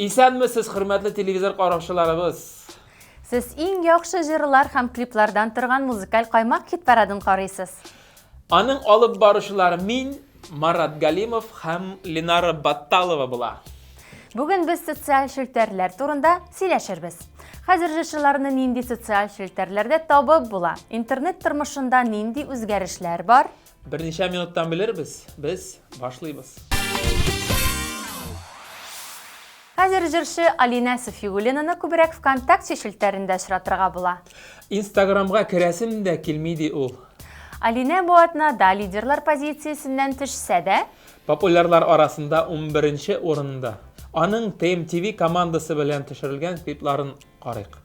Исәнмесез, хөрмәтле телевизор караучыларыбыз. Сез иң яхшы җырлар һәм клиплардан торган музыкаль каймак хит-парадын карыйсыз. Аның алып баручылары мин, Марат Галимов һәм Ленара Батталова була. Бүген без социаль челтәрләр турында сөйләшербез. Хәзер җырчыларны нинди социаль челтәрләрдә табып була? Интернет тормышында нинди үзгәрешләр бар? Берничә минуттан белербез. Без башлыйбыз. Хәзер җырчы Алинә Сафиуллинаны күбрәк ВКонтакте челтәрендә очратырга була. Инстаграмга керәсем дә килми, ди ул. Алинә бу атнада лидерлар позициясеннән төшсә дә, Популярлар арасында унберенче урында. Аның TMTV командасы белән төшерелгән клипларын карыйк.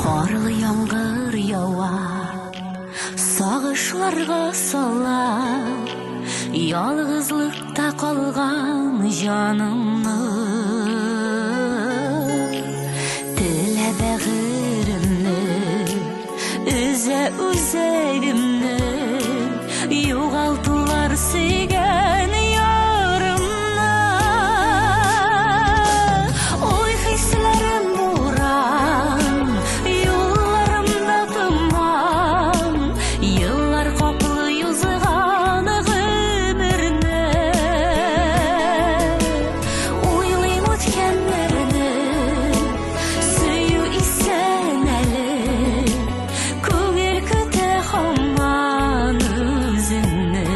Карлы яңгыр ява, сагышларга сала, Ялгызлыкта калган җанымны. Телә бәгыремне, өзә үзәгемне, Югалтулар сөйгән ярымны. Ой, хисләрем буран, юлларымда томан, Еллар каплый узган гомерне. Уйлыйм үткәннәрне, сөю исән әле. Күңел көтә һаман үзеңне.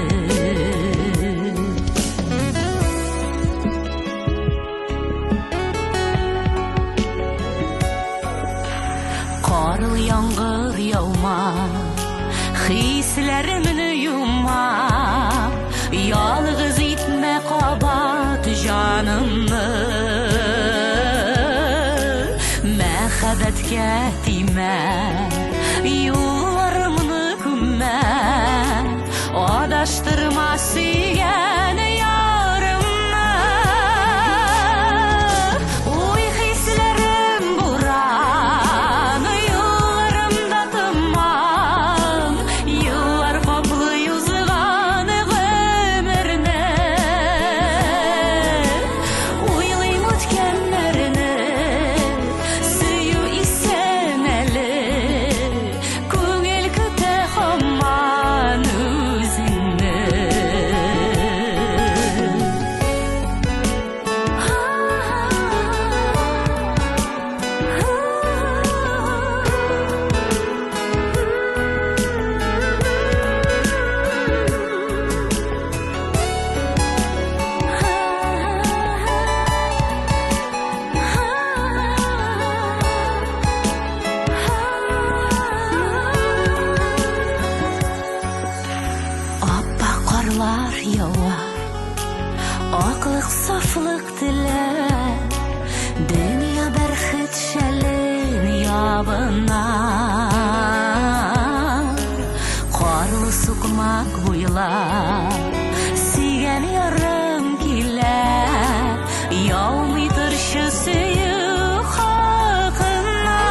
Карлы яңгыр яума, хисләремне юма, Ялгыз итмә кабат җанымны. Мәхәббәткә тимә, юлларымны күммә, Адаштырма сөйгән ярымны. Уй хисләрем буран, юлларымда томан, Еллар каплый узган гомерне. Уйлыйм үткәннәрне, сөю исән әле, Күңел көтә һаман үзеңне. Аппак карлар ява, аклык, сафлык теләп, дөнья бәрхет шәлен ябына. Карлы сукмак буйлап, сөйгән ярым килә, яумый торчы сөю хакына.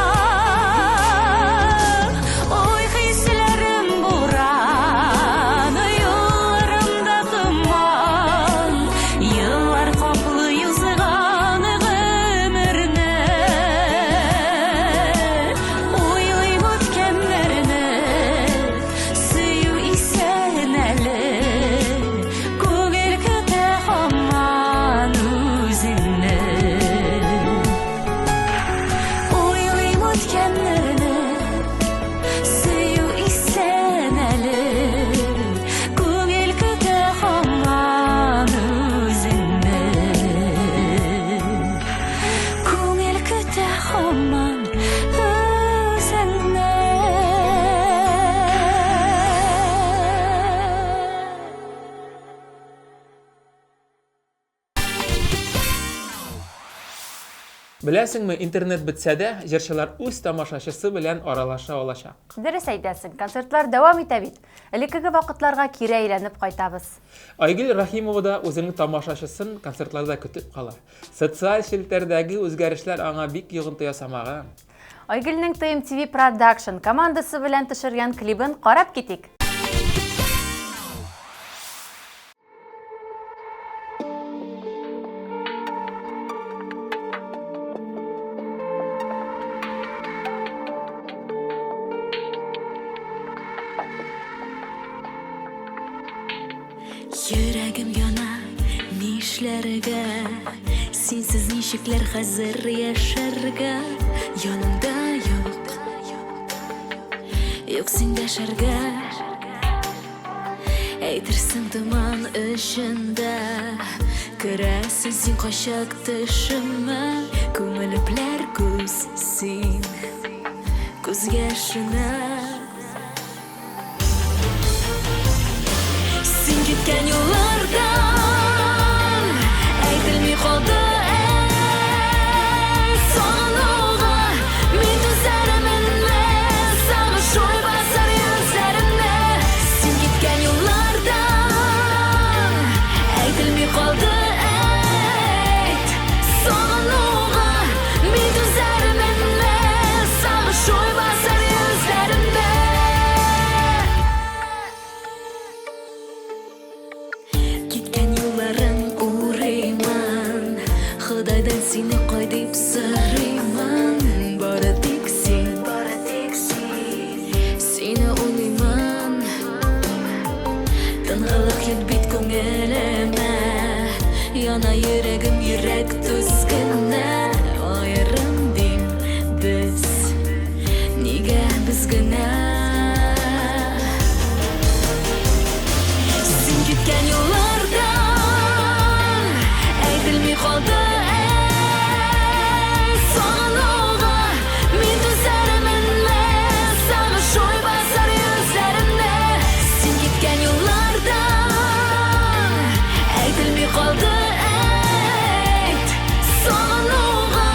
Ой, хисләрем буран, юлларымда томан, еллар каплый узган гомерне. Уйлыйм үткәннәрне, сөю исән әле. Беләсеңме, интернет бетсә дә, җырчылар үз тамашачысы белән аралаша алачак. Дөрес әйтәсең, концертлар дәвам итә бит. Элеккеге вакытларга кире әйләнеп кайтабыз. Айгөл Рәхимова да үзенең тамашачысын концертларда көтеп кала. Социаль челтәрдәге үзгәрешләр аңа бик йогынты ясамаган. Айгөлнең TMTV Production командасы белән төшергән клибын карап китик. Йөрәгем яна, нишләргә? Синсез ничекләр хәзер яшәргә? Янымда юк, юк син дәшәргә. Әйтерсең томан эчендә Керәсең син кайчак төшемә Күмелепләр күз син Күз яшенә Син киткән юллардан Әйтелми калды әй Сагынуга мин түзәрменме Сагыш уй басар йөзләремне Син киткән юллардан Әйтелми калды әйт Сагынуга мин түзәрменме Сагыш уй басар йөзләремне Киткән юлларың урыймын Ходайдан сине кай дип сорыймын Бары тик син, бары тик син Сине уйлыймын Тынгылык юк бит күңелемә Яна йөрәгем йөрәк түзгенә Аерым дим без Нигә без генә Син киткән юллардан Әйтелми калды әй Сагынуга мин түзәрменме Сагыш уй басар йөзләремне Син киткән юллардан Әйтелми калды әйт Сагынуга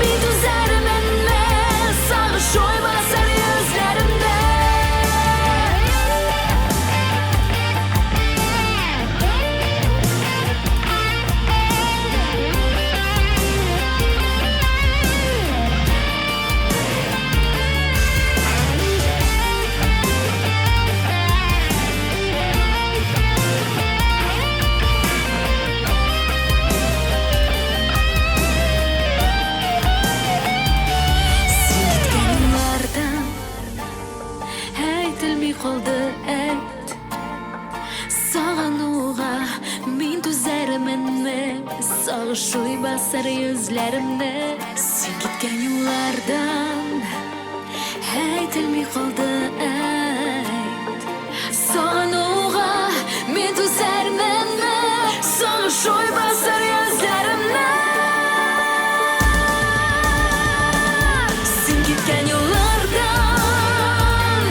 мин түзәрменме Сагыш уй басар йөзләремне Син киткән юллардан Әйтелми калды әйт Сагынуга мин түзәрменме Сагыш уй басар йөзләремне Син киткән юллардан Әйтелми калды әйт Сагынуга мин түзәрменме Сагыш уй басар йөзләремне Син киткән юллардан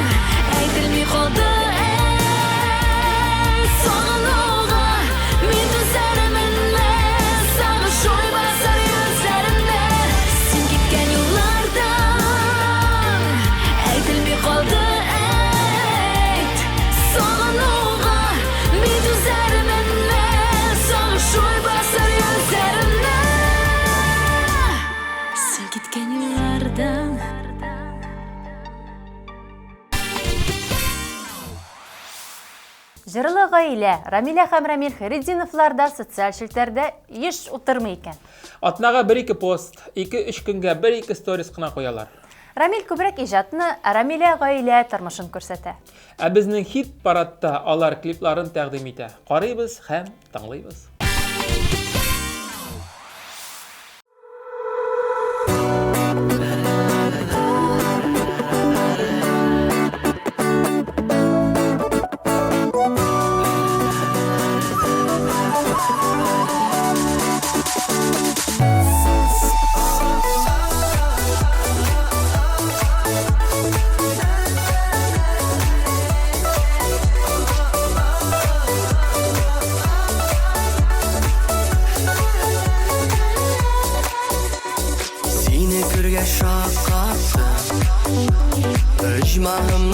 Әйтелми калды әй Сагынуга мин түзәрменме Сагыш уй басар йөзләремне Син киткән юллардан Әйтелми калды әйт Сагынуга мин түзәрменме Сагыш уй басар йөзләремне Син киткән юллардан Җырлы гаилә, Рамилә һәм Рамил Хәйретдиновлар да социаль челтәрдә еш утырмый икән. Атнага бер-ике пост, ике-өч көнгә бер-ике сторис кына куялар. Рамил күбрәк иҗатны, ә Рамилә гаилә тормышын күрсәтә. Ә безнең хит-парадта алар клипларын тәкъдим итә. Карыйбыз һәм тыңлыйбыз.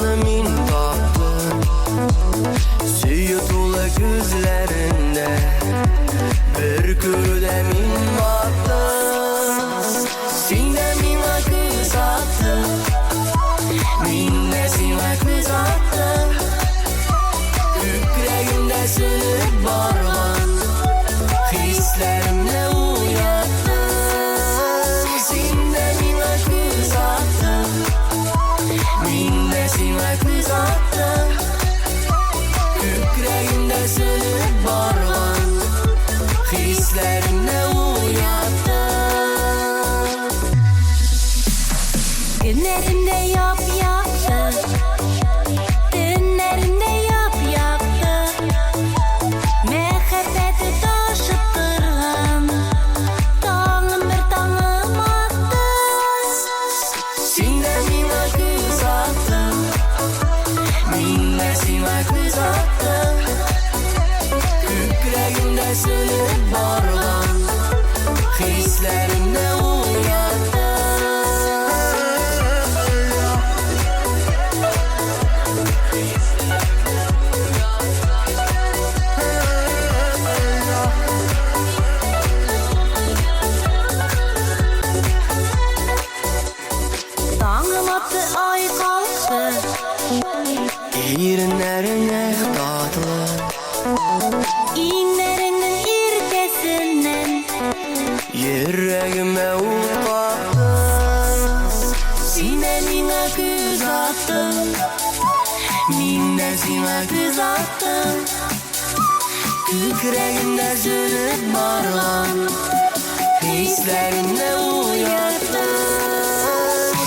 Шуны мин таптым. Сөю тулы күзләрендә Бер күрүдә мин баттым. Син дә миңа күз аттың, Мин дә сиңа күз аттым. Күкрәгемдә сүнеп барган Хисләремне уяттың. Син дә миңа күз аттың, Мин дә сиңа күз аттым. Күкрәгемдә сүнеп барган Хисләремне уяттың. Көннәремдә яп-якты, Төннәремдә яп-якты, Мәхәббәте ташып торган Таңым бер таңым атты. Син дә миңа күз аттың, Мин дә сиңа күз аттым. Күкрәгемдә сүнеп барган Хисләремне уяттың. Таңым атты, ай калкты. Иреннәреңә татлы, Иңнәреңнең иркәсеннән Йөрәгемә ут каптың. Син дә миңа күз аттың, Мин дә сиңа күз аттым. Күкрәгемдә сүнеп барган Хисләремне уяттың.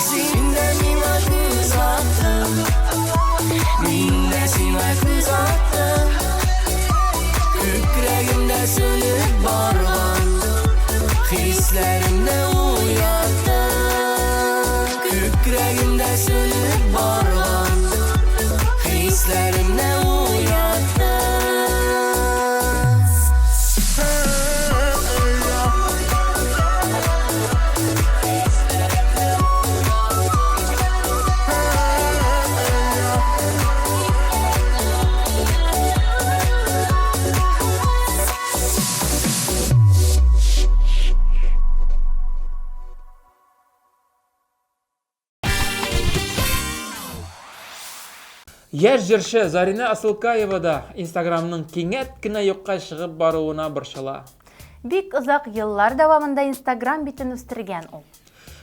Син дә миңа күз аттың, Мин дә сиңа күз аттым. Күкрәгемдә сүнеп барган Хисләремне уяттың. Күкрәгемдә сүнеп барган Хисләремне уяттың. Яшь җырчы Зарина Асылкаева да Инстаграмның кинәт кенә юкка чыгып баруына борчыла. Бик озак еллар дәвамында Инстаграм битен үстергән ул.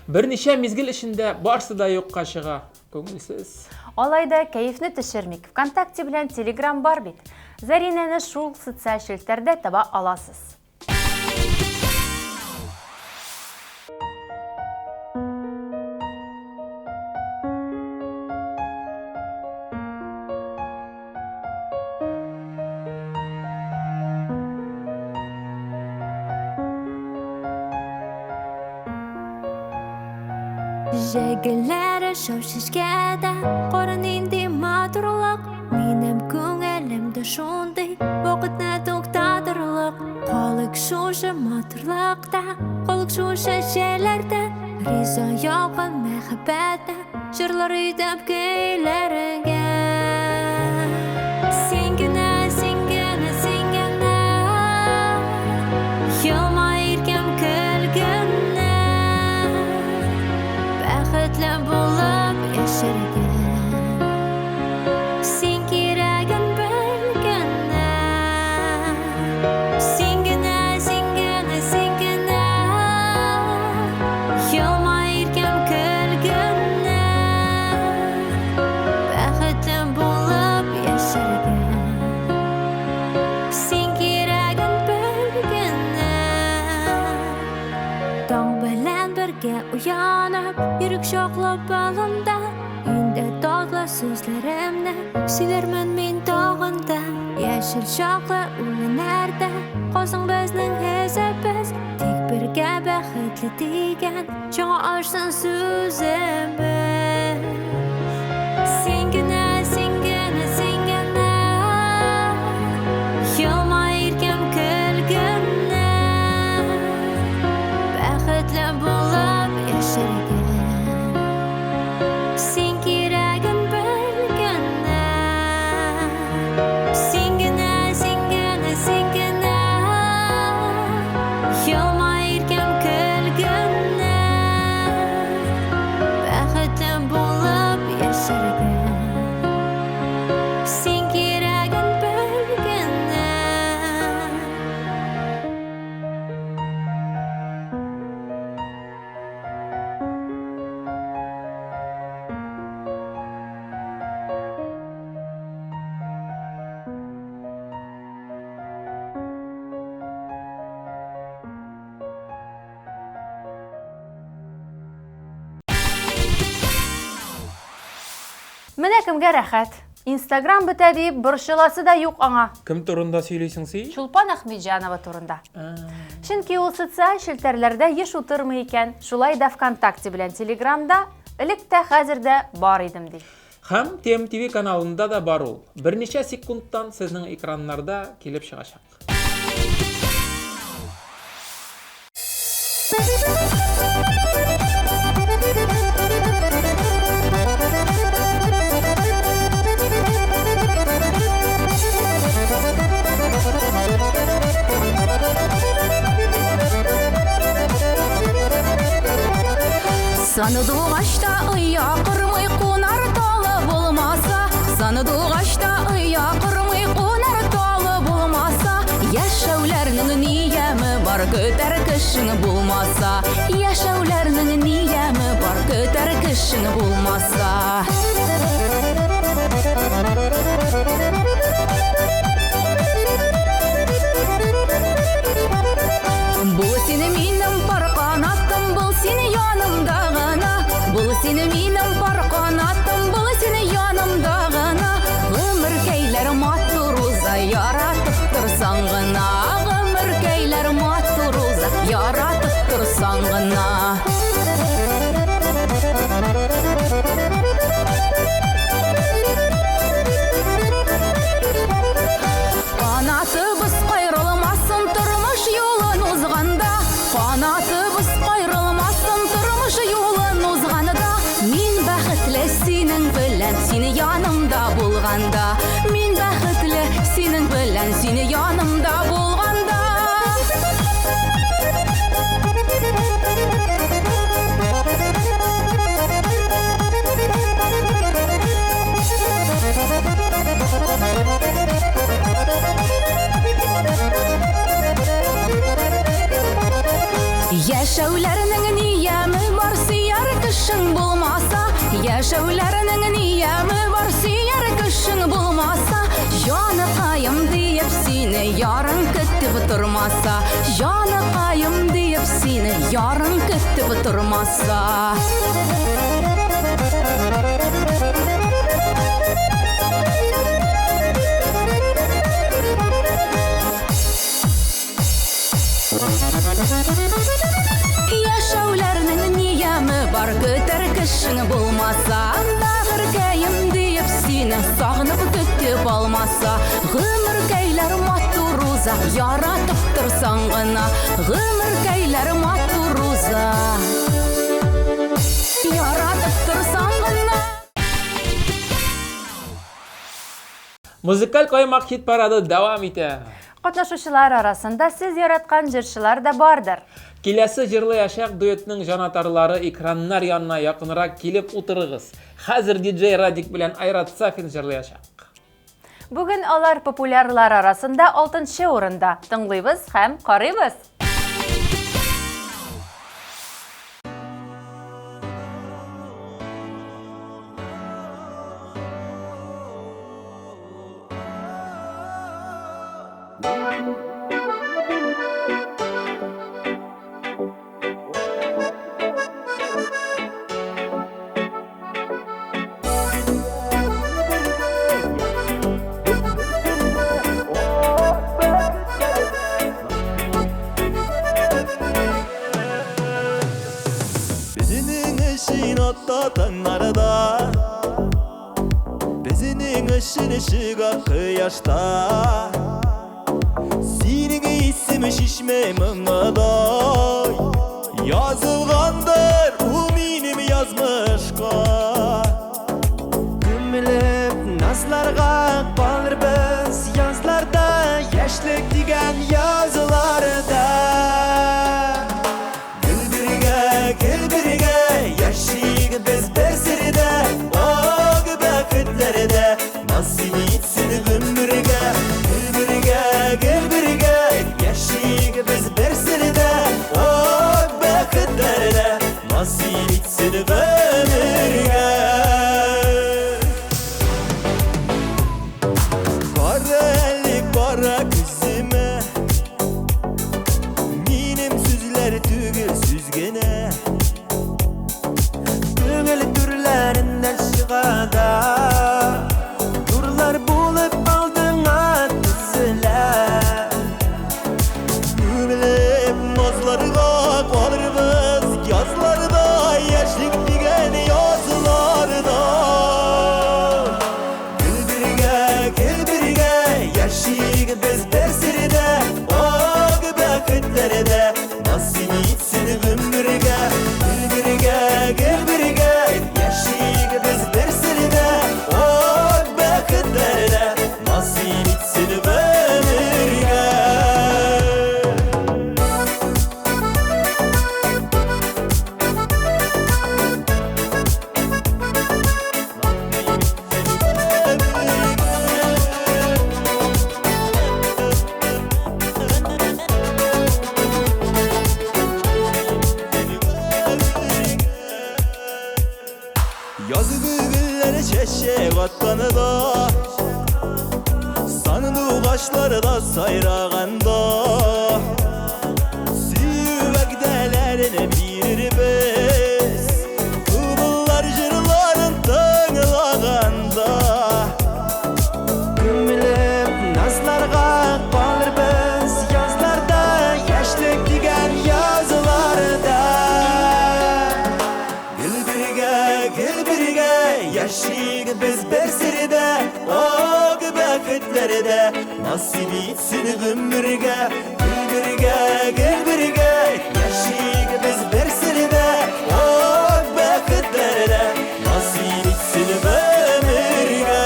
Берничә мизгел эчендә барсы да юкка чыга. Күңелсез. Алай да кәефне төшермик. ВКонтакте белән Телеграм бар бит. Заринәне шул социаль челтәрдә таба аласыз. Җәйгеләре шау чәчкәдә, Кара нинди матурлык. Минем күңелем дә шундый, Вакытны туктатырлык. Калык шушы матурлыкта, Калык шушы җәйләрдә, Риза ялкын мәхәббәттә, Җырлар итеп көйләргә. Син генә, син генә, син генә, Елмай иркәм, көл генә, Бәхетле булып яшәргә. Син кирәген бел генә. Син генә, син генә, син генә, Елмай иркәм, көл генә, Бәхетле булып яшәргә. Син кирәген бел генә. Таң белән бергә уянып, Йөрәк чаклап алында, Инде татлы сүзләремне Сөйләрмен мин тагын да. Яшел чаклы үләннәрдә Калсын безнең эзебез, Тик бергә бәхетле дигән Жаңа ашсын сүзебез. Син генә, син генә, син генә, Елмай иркәм, көл генә, Бәхетле булып яшәргә. Син кирәген бел. Син кирәген бел генә. Менә кемгә рәхәт. Инстаграм бетә дип борчыласы да юк аңа. Кем турында сөйлисең син? Чулпан Әхмәтҗанова турында. Чөнки ул социаль челтәрләрдә еш утырмый икән. Шулай да ВКонтакте белән Телеграмда элек тә, хәзер дә бар идем ди. Һәм TMTV каналында да бар ул. Берничә секундтан сезнең экраннарда килеп чыгачак. Сандугачта оя кормый кунар талы булмаса, Сандугачта оя кормый кунар талы булмаса, Яшәүләрнең ни яме бар, көтәр кешең булмаса, Яшәүләрнең ни яме бар, көтәр кешең булмаса. Бул сине минем пар канатым, бул сине янымда гына. Бул сине минем пар канатым, бул сине янымда гына. Гомеркәйләр матур уза, яратып торсаң гына. Гомеркәйләр матур уза, яратып торсаң гына. Канатыбыз кайрылмасын тормыш юлын узганда. Канатыбыз кайрылмасын тормыш юлын узганда. Мин бәхетле синең белән, сине янымда булганда. Мин бәхетле синең белән, сине янымда булганда. Яшәүләрнең ни яме бар, сөяр кешең булмаса. Яшәүләрнең ни яме бар, сөяр кешең булмаса. Җаныкаем диеп сине ярың көтеп тормаса. Җаныкаем диеп сине ярың көтеп тормаса. Яшәүләрнең ни яме бар, көтәр кешең булмаса. Бәгырькәем диеп сине сагынып көтеп алмаса. Гомеркәйләр матур уза, яратып торсаң гына. Гомеркәйләр матур уза, яратып торсаң гына. Музыкаль каймак хит парады дәвам итә. Катнашучылар арасында сез яраткан җырчылар да бардыр. Киләсе җырлаячак дуэтның җанатарлары экраннар янына якынрак килеп утырыгыз. Хәзер диджей Радик белән Айрат Сафин җырлаячак. Бүген алар популярлар арасында 6 урында. Тыңлыйбыз һәм карыйбыз. Безнең өчен атта таңнарда, Безнең өчен чыга кояшта. Синең исем чишмә моңыдай, Язылгандыр ул минем язмышка. Күмелеп назларга калырбыз язларда, Яшьлек дигән язларда. Гел бергә, гел бергә, яшик без бер сердә, Ак бәхетләрдә, наз сине. итсен гомергә. Гел бергә, гел бергә, яшик без бер сердә, ак бәхетләрдә, насыйп итсен гомергә. Кара әле, кара күземә, минем сүзләр түгел сүз генә. Күңел түрләреннән чыга да, нурлар булып алдыңа тезелә. Күмелеп назларга калырбыз язларда, яшьлек дигән язларда. Гел бергә, гел бергә, яшик без бер сердә, ак бәхетләрдә, насыйп итсен гомергә. Гел бергә, гел бергә, яшик без бер сердә, ак бәхетләрдә, насыйп итсен гомергә. Язгы гөлләр чәчәк атканда, Сандугачлар да сайраганда, Сөю вәгъдәләрен бирербез, Тубыллар җырларын тыңлаганда. Күмелеп назларга калырбыз язларда, яшьлек дигән язларда. Гел бергә, гел бергә, яшик без бер сердә, ак бәхетләрдә, насыйп итсен гомергә. Гел бергә, гел бергә, яшик без бер сердә, ак бәхетләрдә, насыйп итсен гомергә.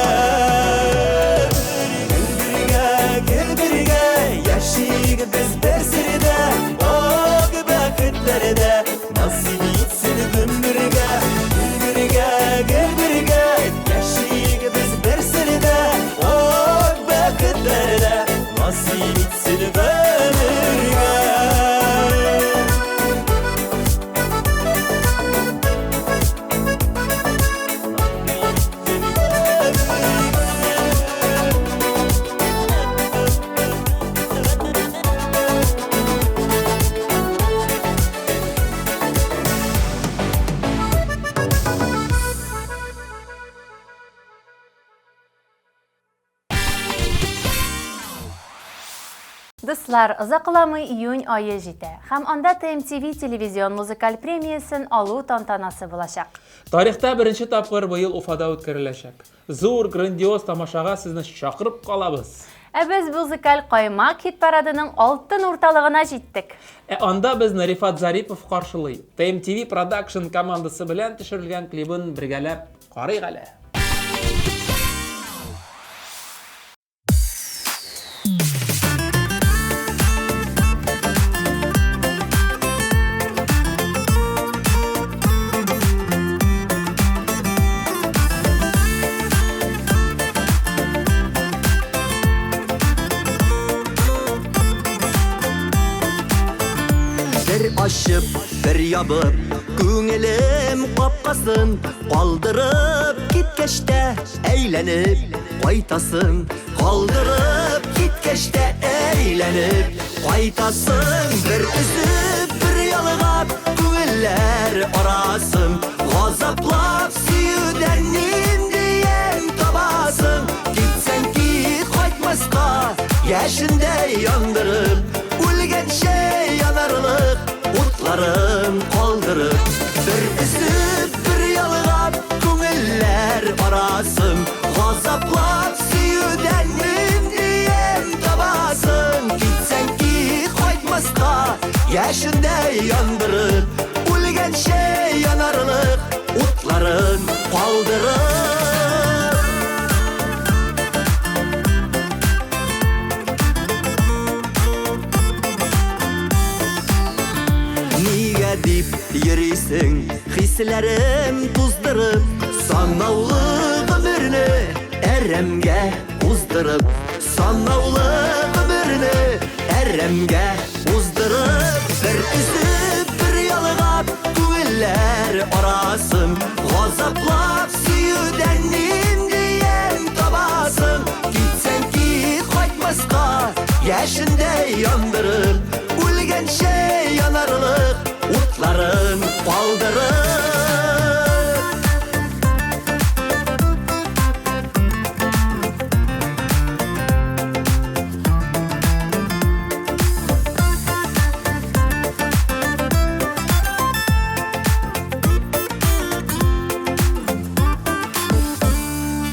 Гел бергә, гел бергә, яшик без бер сердә, ак бәхетләрдә, насыйп итсен гомергә. Гел бергә, гел бергә, яшик без бер сердә, ак бәхетләрдә, насыйп итсен гомергә. Дуслар, озакламый июнь ае җитә һәм анда TMTV телевизион музыкаль премиясен алу тантанасы булачак. Тарихта беренче тапкыр быел Уфада үткәреләчәк. Зур грандиоз тамашага сезне чакырып калабыз. Ә без музыкаль каймак хит-парадының алтын урталыгына җиттек. Ә анда безне Рифат Зарипов каршылый. TMTV Production командасы белән төшерелгән клибын бергәләп карыйк әле. Бер ачып, бер ябып, күңелем капкасын калдырып киткәч тә әйләнеп кайтасың. Калдырып киткәч тә әйләнеп кайтасың. Бер өзеп, бер ялгап күңелләр арасын, газаплап сөюдән нинди ямь табасың? Китсәң кит, кайтмаска, яшендәй яндырып, үлгәнчә янарлык утларын калдырып. Бер өзеп, бер ялгап күңелләр арасын, газаплап сөюдән нинди ямь табасың? Китсәң кит, кайтмаска, яшендәй яндырып, үлгәнчә янарлык утларын калдырып. Нигә дип йөрисең, хисләрем туздырып, санаулы гомерне әрәмгә уздырып, Санаулы гомерне әрәмгә уздырып, Бер өзеп, бер ялгап, күңелләр арасын Газаплап сөюдән нинди ямь табасың? Китсәң кит, кайтмаска, яшендәй яндырып, Үлгәнчә янарлык утларын калдырып.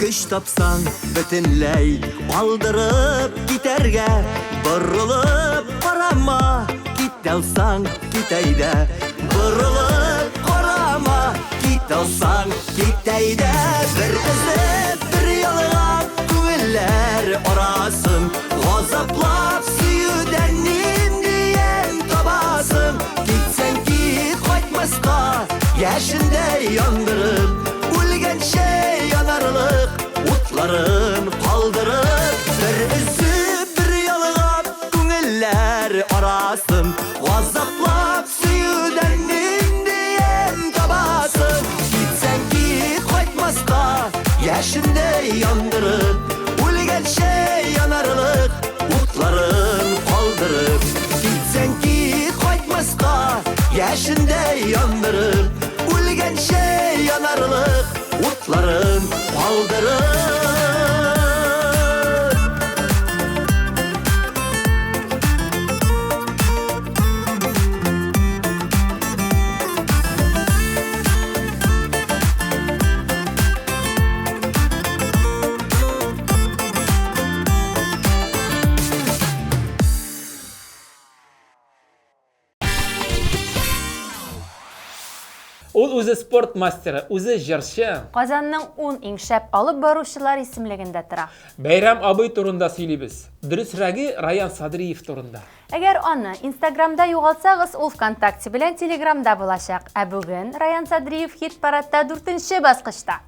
Көч тапсаң, бөтенләй калдырып китәргә, Борылып карама, кит алсаң, кит әйдә. Борылып карама, кит алсаң, кит әйдә. Бер өзеп, бер ялгап, күңелләр арасын Газаплап сөюдән нинди ямь табасың? Китсәң кит, кайтмаска, яшендәй яндырып, Үлгәнчә янарлык утларын калдырып, Бер өзеп, бер ялгап, күңелләр арасын Газаплап сөюдән нинди ямь табасың? Китсәң кит, кайтмаска, яшендәй яндырып, Үлгәнчә янарлык утларын калдырып, Китсәң кит, кайтмаска, яшендәй яндырып, Үлгәнчә янарлык утларын калдырып. Ул үзе спорт мастеры, үзе җырчы. Казанның 10 иң шәп алып баручылар исемлегендә тора. Бәйрәм абый турында сөйлибез. Дөресрәге, Раян Садриев турында. Әгәр аны Инстаграмда югалтсагыз, ул ВКонтакте белән Телеграмда булачак. Ә бүген Раян Садриев хит-парадта дүртенче баскычта.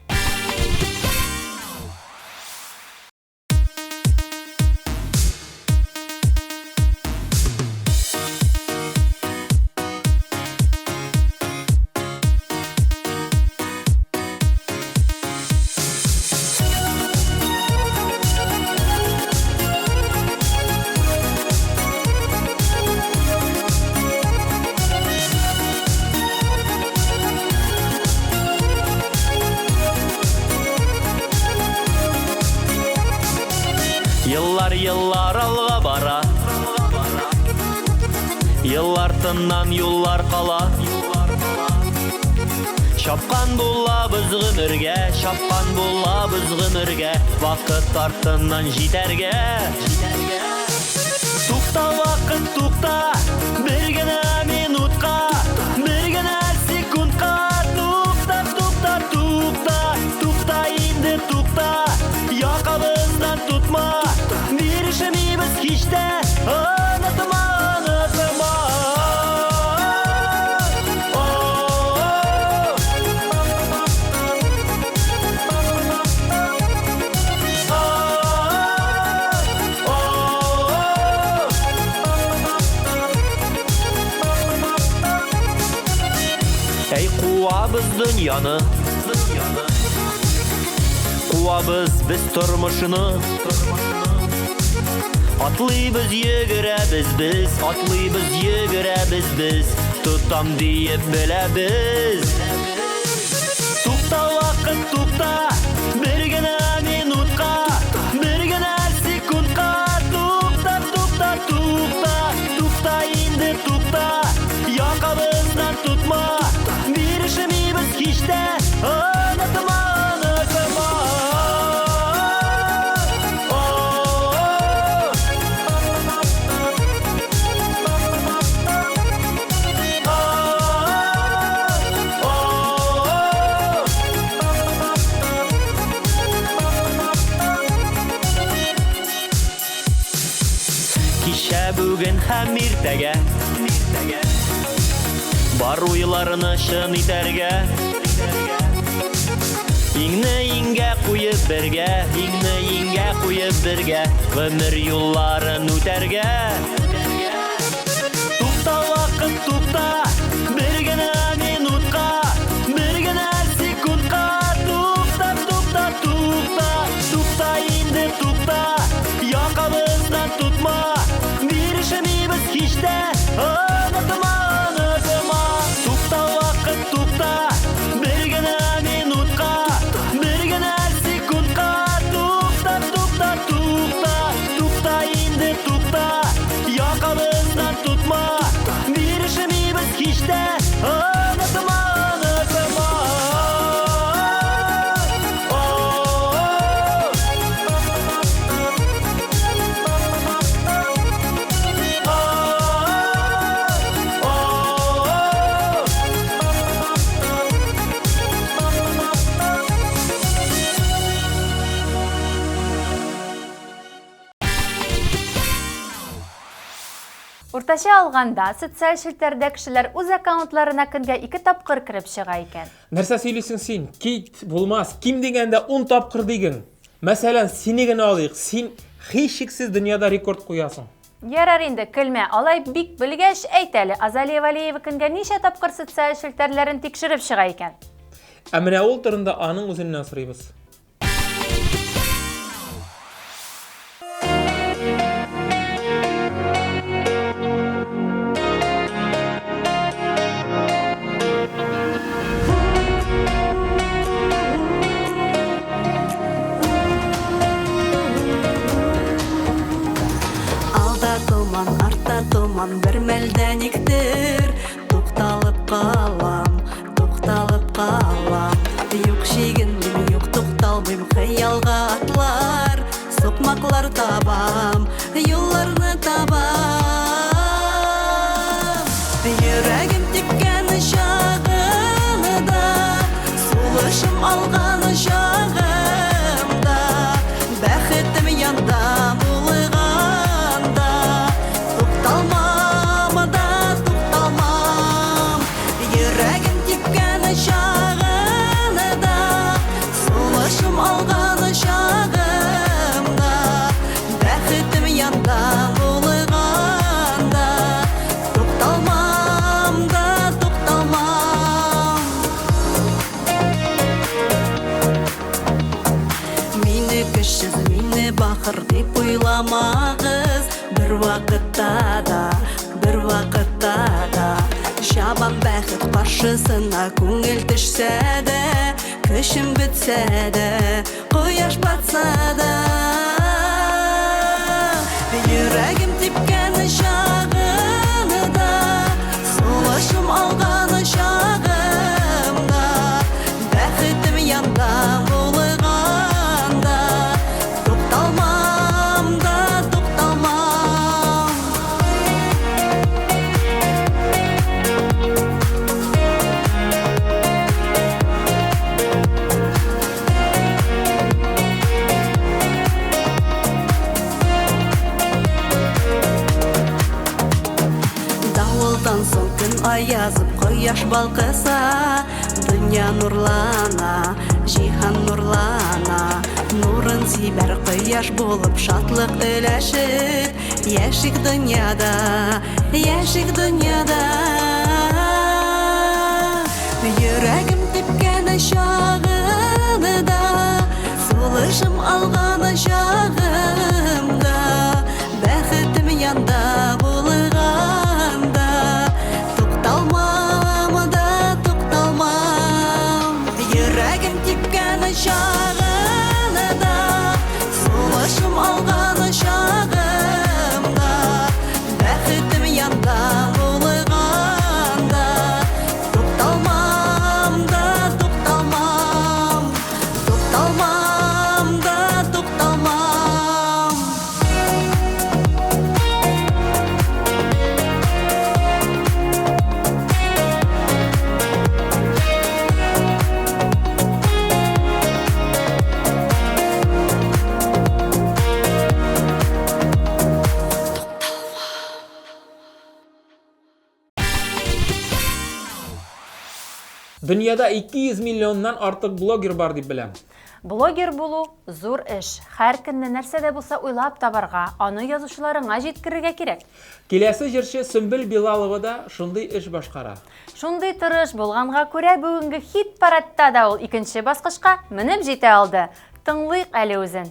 Еллар, еллар алга бара. Еллар тыннан юллар кала. Чапкан булабыз гомергә, чапкан булабыз гомергә, Вакыт артыннан җитәргә. Тукта, вакыт, тукта, бер генә минутка, бер генә секундка. Тукта, тукта, тукта, тукта инде, тукта, якабыздан тотма, бирешмибез һич тә, онытма, онытма. Әй, куабыз дөньяны, куабыз без тормышны. Атлыйбыз, йөгерәбез без, атлыйбыз, йөгерәбез без, Тотам диеп беләбез. Тукта, вакыт, тукта, бер генә минутка, бер генә секундка. Тукта, тукта, тукта, тукта инде, тукта, якабыздан тотма, бирешмибез һич тә, онытма, онытма. Кичә, бүген һәм иртәгә бар уйларны чын итәргә. Иңне иңгә куеп бергә, иңне иңгә куеп. диеп бергә гомер юлларын үтәргә. Тукта, вакыт, тукта, бер генә минутка, бер генә секундка. Тукта, тукта, тукта, тукта инде, тукта, якабыздан тотма, бирешмибез һич тә, онытма, онытма. Тукта, вакыт, тукта, бер генә минутка, бер генә секундка. Тукта, тукта, тукта, тукта инде, тукта, якабыздан тотма, бирешмибез һич тә, онытма, онытма. Уртача алганда, социаль челтәрдә кешеләр үз аккаунтларына көнгә ике тапкыр кереп чыга икән. Нәрсә сөйлисең син? Кит, булмас. Ким дигәндә 10 тапкыр диген. Мәсәлән, сине генә алыйк. Син һичшиксез дөньяда рекорд куясың. Ярар инде, көлмә. Алай бик белгәч, әйт әле, Азалия Валеева көнгә ничә тапкыр социаль челтәрләрен тикшереп чыга икән? Ә менә ул турында аның үзеннән сорыйбыз. Алда томан, артта томан, бер мәлдә никтер тукталып калам, тукталып калам. Юк чигенмим, юк тукталмыйм, хыялга атлар, сукмаклар табам, юлларны табам. Йөрәгем типкән чагында, сулышым алган чагымда, бәхетем янда булганда, тукталмам да тукталмам. Йөрәгем типкән чагында, сулышым алган чагымда, бәхетем янда булганда, тукталмам да тукталмам. Мине көчсез, мине бахыр дип уйламагыз бер вакытта да, бер вакытта да. Чабам бәхет каршысына, күңел төшсә дә, көчем бетсә дә, кояш батса да. Йөрәгем типкән чагында, сулышым алган чагымда, бәхетем янда булганда, тукталмам да тукталмам. Давылдан соң көн аязып, кояш балкыса, дөнья нурлана, җиһан нурлана. Нурын сибәр кояш булып, шатлык өләшеп, яшик дөньяда, яшик дөньяда. Йөрәгем типкән чагында, сулышым алган чагымда, бәхетем янда булганда, тукталмам да тукталмам. Йөрәгем типкән чагында, сулышым алган чагымда, бәхетем янда булганда, тукталмам да тукталмам, тукталмам да тукталмам. Дөньяда 200 миллионнан артык блогер бар дип беләм. Блогер булу, зур эш. Һәр көнне нәрсә дә булса уйлап табарга, аны язучыларыңа җиткерергә кирәк. Киләсе җырчы Сөмбел Билалова да шундый эш башкара. Шундый тырыш булганга күрә бүгенге хит-парадта да ул икенче баскычка менеп җитә алды. Тыңлыйк әле үзен.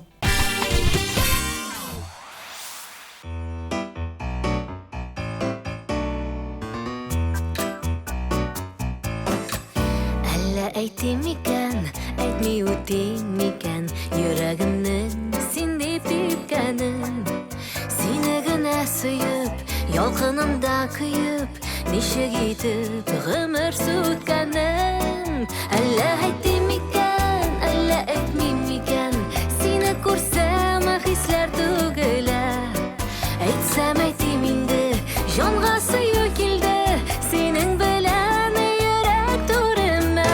Әллә әйтим микән, әйтми үтим микән, йөрәгемнең син дип типкәнен. Сине генә сөеп, ялкынымда көеп, ничек итеп гомер сүткәнен. Әллә әйтим микән, әллә әйтмим микән, сине күрсәм, хисләр түгелә. Әйтсәм әйтим инде, җанга сөю килде, синең белән йөрәк түремә.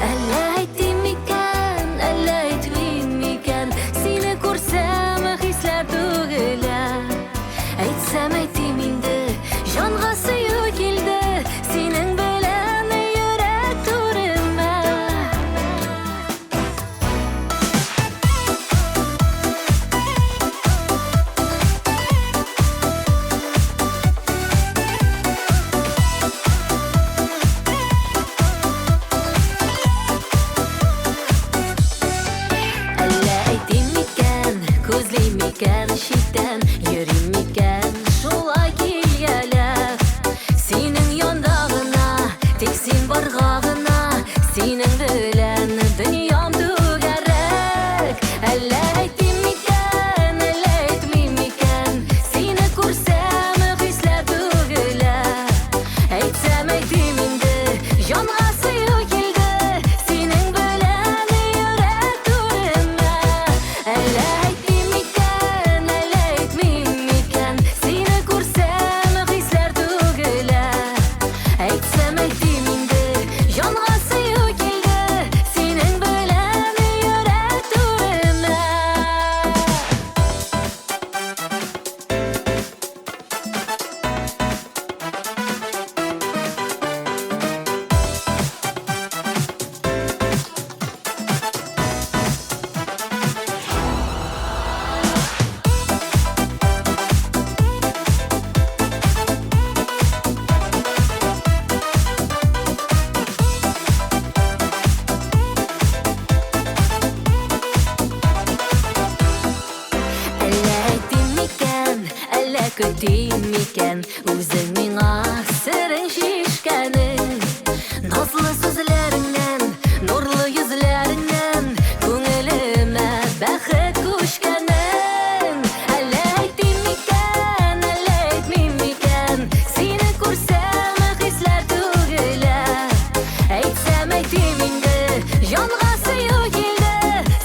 Әллә әйтим микән, әллә әйтмим микән, сине күрсәм, хисләр түгелә. Әйтсәм әйтим инде, җанга сөю килде, синең белән йөрәк түремә. Әллә әйтим микән, күзлим микән, читтән йөрим микән, шулай килгәләп. Синең янда гына, тик син барга гына, синең белән дөньям түгәрәк. Әллә әйтим микән, әллә әйтмим микән, сине күрсәм, хисләр түгелә. Әйтсәм әйтим инде, җанга сөю килде, синең белән йөрәк түремә. Әллә әйтим микән, әллә әйтмим микән, сине күрсәм, хисләр түгелә. Әйтсәм әйтим инде, җанга сөю килде, синең белән йөрәк түремә. Әллә әйтим микән, әллә көтим микән, үзең миңа серең чишкәнең. Назлы сүзләреңнән, нурлы йөзләреңнән, күңелемә бәхет күчкәнең. Әллә әйтим микән, әллә әйтмим микән, сине күрсәм, хисләр түгелә. Әйтсәм әйтим инде, җанга сөю килде,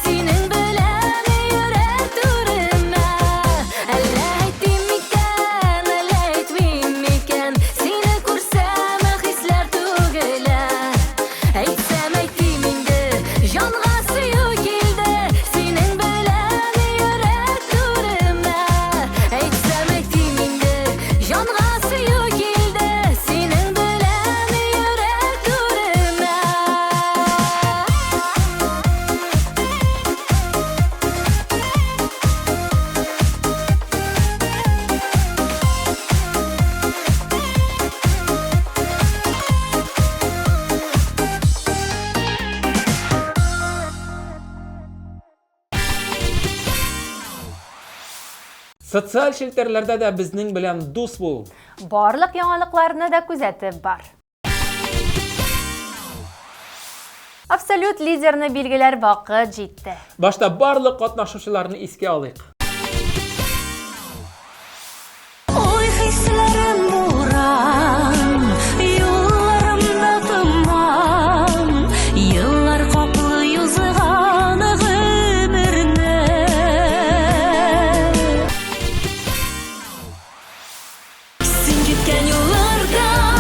синең белән йөрәк түремә. Әллә әйтим микән, әллә әйтмим микән, сине күрсәм, хисләр түгелә. Әйтсәм әйтим инде, җанга сөю килде, синең белән йөрәк түремә. Әйтсәм әйтим инде, җанга сөю килде, синең белән йөрәк түремә. Социаль челтәрләрдә дә безнең белән дус бул. Барлык яңалыкларны да күзәтеп бар. Абсолют лидерны билгеләр вакыт җитте. Башта барлык катнашучыларны искә алыйк. Ой, хисләрем буран, юлларымда томан, еллар каплый узган гомерне. Син киткән юллардан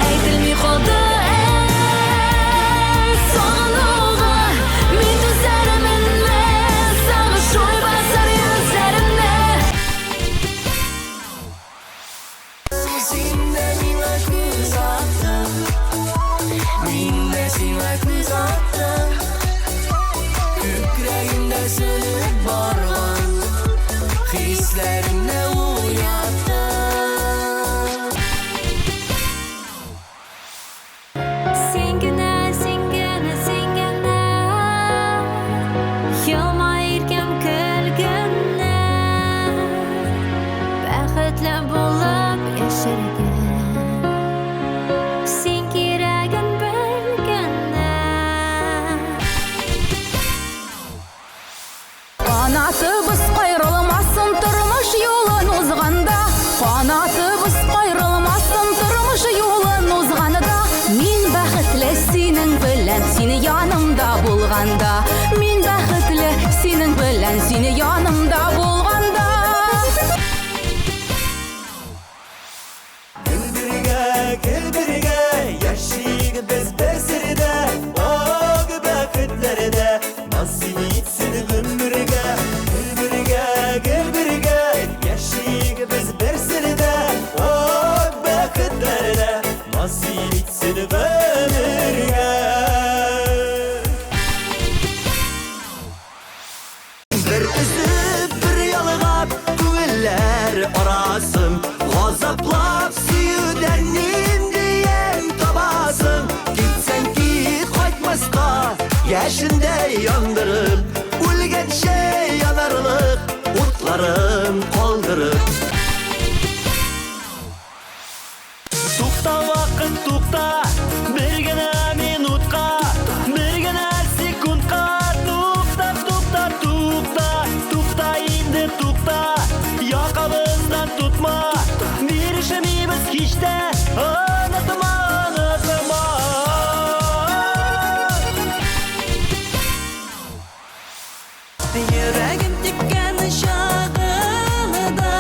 әйтелми калды әй, сагынуга мин түзәрменме, сагышу. Китеп барган хисләремне уяттың. Син генә, син генә, син генә Елмай иркәм көл генә Бәхетле булып яшәргә Син кирәген бел генә. Канатыбыз каерылмасын тормыш юлын узганда, Канатыбыз каерылмасын тормыш юлын узганда. Мин бәхетле синең белән, сине янымда булганда. Мин бәхетле синең белән, сине янымда булганда. Гел бергә, гел бергә яшик без бер сердә, Ак бәхетләрдә насыйп итсен гомергә. Гел бергә, гел бергә яшик без бер сердә, Ак бәхетләрдә насыйп итсен гомергә. Бер өзеп, бер ялгап күңелләр арасын, Газаплап сөюдән нинди ямь табасың? Китсәң кит кайтмаска, яшендәй яндырып, Үлгәнчә янарлык утларын калдырып. Тукта, вакыт, тукта, бер генә минутка, бер генә секундка. Тукта, тукта, тукта, тукта инде, тукта. Якабыздан тотма, бирешмибез һич тә. Онытма, онытма. Йөрәгем типкән чагында,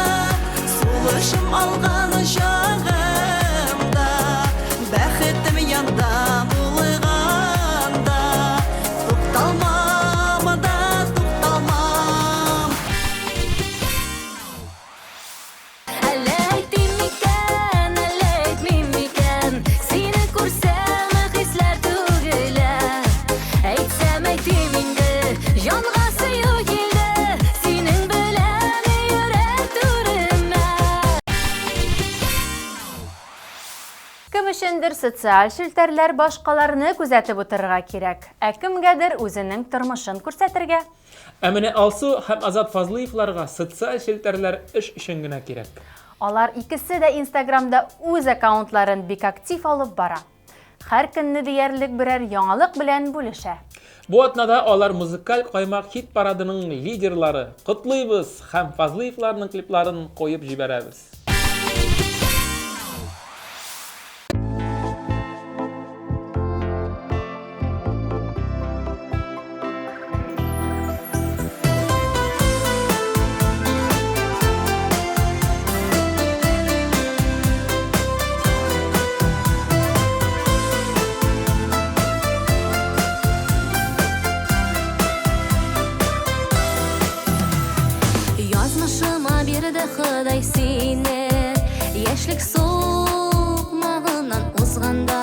сулышым алган чагында, бәхетем янда булганда, тукталмам да тукталмам. Әллә әйтим микән, әллә әйтмим микән, Сине күрсәм, хисләр түгелә. Әйтсәм әйтим инде, җанга сөю килде, Синең белән йөрәк түремә. Кем өчендер социаль челтәрләр башкаларны күзәтеп утырырга кирәк, ә кемгәдер үзенең тормышын күрсәтергә. Ә менә Алсу һәм Азат Фазлыевларга социаль челтәрләр эш өчен генә кирәк. Алар икесе дә Инстаграмда үз аккаунтларын бик актив алып бара. Һәр көнне диярлек берәр яңалык белән бүлешә. Бу атнада алар музыкаль каймак хит-парадының лидерлары. Котлыйбыз һәм Фазлыевларның клипларын куеп җибәрәбез. Язмышыма бирде Ходай сине, Яшьлек сукмагыннан узганда.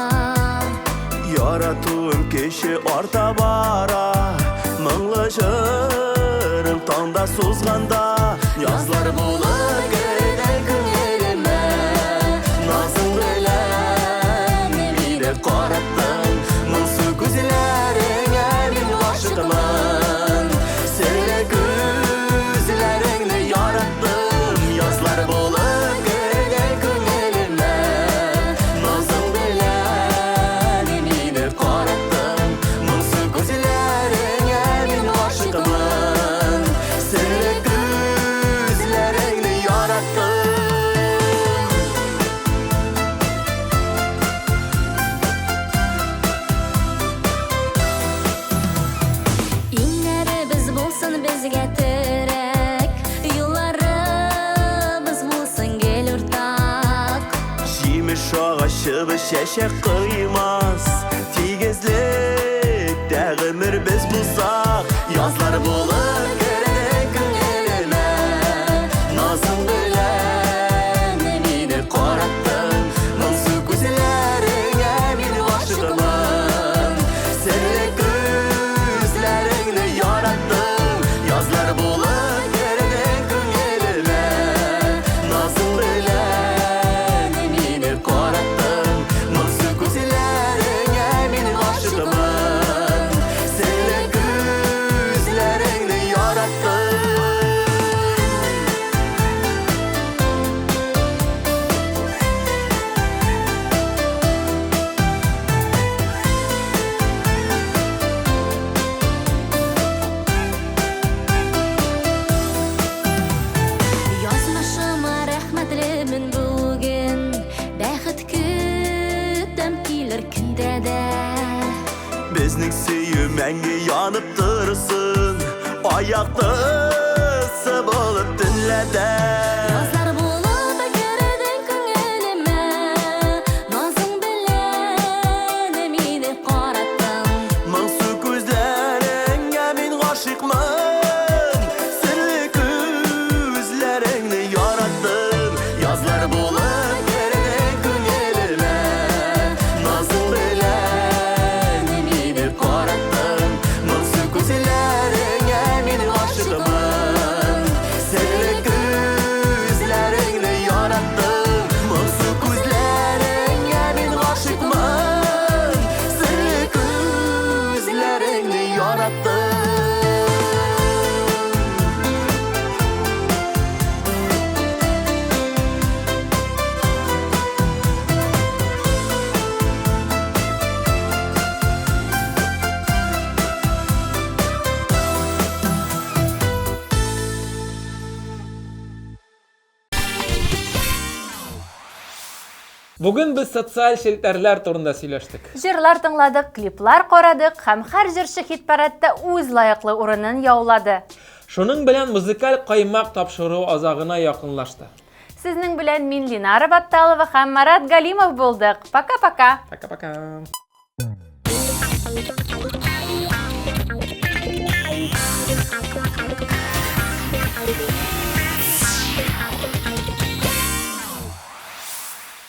Яратуым кеше арта бара, Моңлы җырың таңда сузганда. Язлар булып кердең күңелемә, Назың белән мине караттың. Моңсу күзләреңә мин гашыйкмын, Серле күзләреңне яраттым. Язлар булып кердең күңелемә, Назың белән мине караттың. Моңсу күзләреңә мин гашыйкмын, Серле күзләреңне яраттым. Иңнәребез булсын безгә терәк, Юлларыбыз булсын гел уртак. Җимеш агачыбыз чәчәк коймас, Тигезлектә гомер без булсак. Язлар булып кердең күңелемә, Назың белән мине караттың. Моңсу күзләреңә мин гашыйкмын, Серле күзләреңне яраттым. Язлар Язлар булып кердең күңелемә, Назың белән мине караттың. Моңсу күзләреңә мин гашыйкмын, Серле күзләреңне яраттым. Язмышыма рәхмәтлемен бүген, Бәхет көтәм килер көндә дә. Безнең сөю мәңге янып торсын, Аяктысы булып төнлә дә. Язлар булып кердең күңелемә, Назың белән мине караттың. Моңсу күзләреңә мин гашыйкмын, Серле күзләреңне яраттым. Язлар булып кердең күңелемә, Назың белән мине караттың. Моңсу күзләреңә мин гашыйкмын, Серле күзләреңне яраттым. Моңсу күзләреңә мин гашыйкмын, Серле күзләреңне яраттым. Бүген без социаль челтәрләр турында сөйләштек. Җырлар тыңладык, клиплар карадык һәм һәр җырчы хит-парадта үз лаеклы урынын яулады. Шуның белән музыкаль каймак тапшыруы азагына якынлашты. Сезнең белән мин Линара Батталова һәм Марат Галимов булдык. Пока-пока. Пока-пока. Thank you.